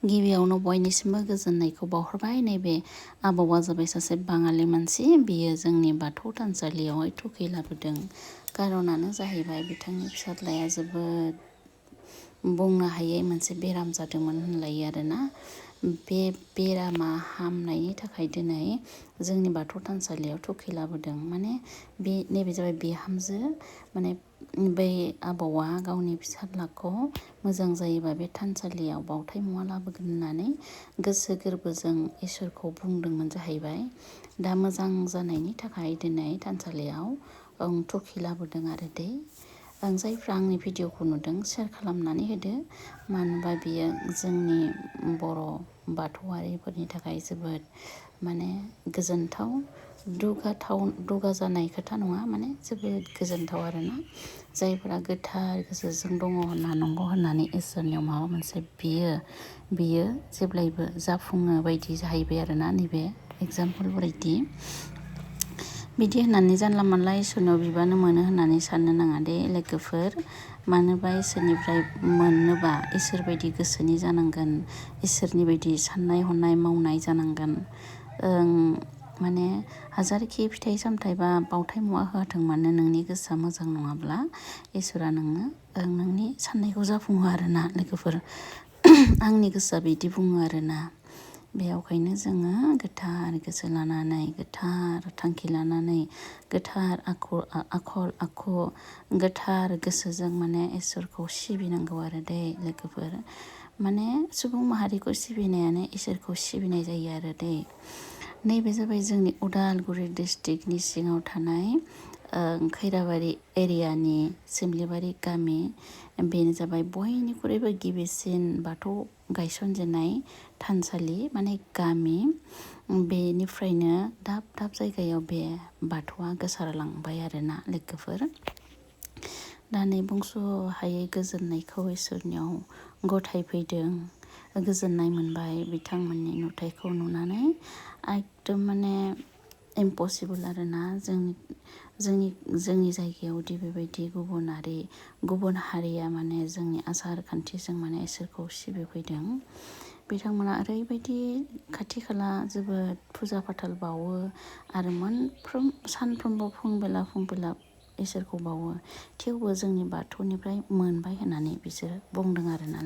गिबियावनो बयनिसिमबो गोजोननायखौ बावहरबाय। नैबे आबौआ जाबाय सासे बाङालि मानसि। बियो जोंनि बाथौ थानसालियावहाय थुखै लाबोदों। कारनानो जाहैबाय बिथांनि फिसाज्लाया जोबोद बुंनो हायै मोनसे बेराम जादोंमोन होनलायो आरोना। बे बेरामा हामनायनि थाखाय दिनै जोंनि बाथौ थानसालियाव थुखै लाबोदों। माने नैबे जाबाय बिहामजो, माने बै आबौआ गावनि फिसाज्लाखौ मोजां जायोबा बे थानसालियाव बावथाय मुवा लाबोगोन होननानै गोसो गोरबोजों इसोरखौ बुंदोंमोन जाहैबाय। दा मोजां जानायनि थाखाय दिनै थानसालियाव थुखै लाबोदों आरो दै। जायफ्रा आंनि भिडिअखौ नुदों शेयार खालामनानै होदो। मानो होनबा बियो जोंनि बर' बाथौआरिफोरनि थाखाय जोबोद माने गोजोनथाव, दुगा जानाय खोथा नङा, माने जोबोद गोजोनथाव आरोना। जायफोरा गोथार गोसोजों दङ होनना नंगौ होननानै इसोरनियाव माबा मोनसे बियो जेब्लायबो जाफुङो बायदि जाहैबाय आरोना। नैबे एगजामपोल बायदि बिदि होननानै जानला मानला इसोरनाव बिबानो मोनो होननानै साननो नाङा दे लोगोफोर। मानोबा इसोरनिफ्राय मोननोबा इसोर बायदि गोसोनि जानांगोन, इसोरनि बायदि साननाय हनाय मावनाय जानांगोन। माने हाजारखि फिथाइ सामथाइ बा बावथाय मुवा होआथों मानो, नोंनि गोसोआ मोजां नङाब्ला इसोरा नोंनि साननायखौ जाफुङो आरोना लोगोफोर। आंनि गोसोआ बिदि बुङो आरोना। बेयावखायनो जोङो गोथार गोसो लानानै, गोथार थांखि लानानै, गोथार आखल आखु, गोथार गोसोजों माने इसोरखौ सिबिनांगौ आरो दै लोगोफोर। माने सुबुं माहारिखौ सिबिनायानो इसोरखौ सिबिनाय जायो आरो दै। नैबे जाबाय जोंनि उदालगुरि डिस्ट्रिक्टनि सिङाव थानाय खैराबारि एरियानि सिमलिबारि गामि। बेनो जाबाय बयनिख्रुइबो गिबिसिन बाथौ गायसनजेननाय थानसालि, माने गामि। बेनिफ्रायनो दाब दाब जायगायाव बे बाथौआ गोसारलांबाय आरोना लोगोफोर। दा नै बुंस' हायै गोजोननायखौ इसोरनियाव गथायफैदों, गोजोननाय मोनबाय बिथांमोननि नुथायखौ नुनानै। एकदम माने इम्पसिबोल आरोना जोंनि जायगायावदि बेबायदि गुबुन हारिया माने जोंनि आसार खान्थिजों माने इसोरखौ सिबिफैदों। बिथांमोना ओरैबायदि खाथि खाला जोबोद फुजा फाथाल बावो आरो सानफ्रोमबो फुं बेला इसोरखौ बावो। थेवबो जोंनि बाथौनिफ्राय मोनबाय होननानै बिसोरो बुंदों आरोना।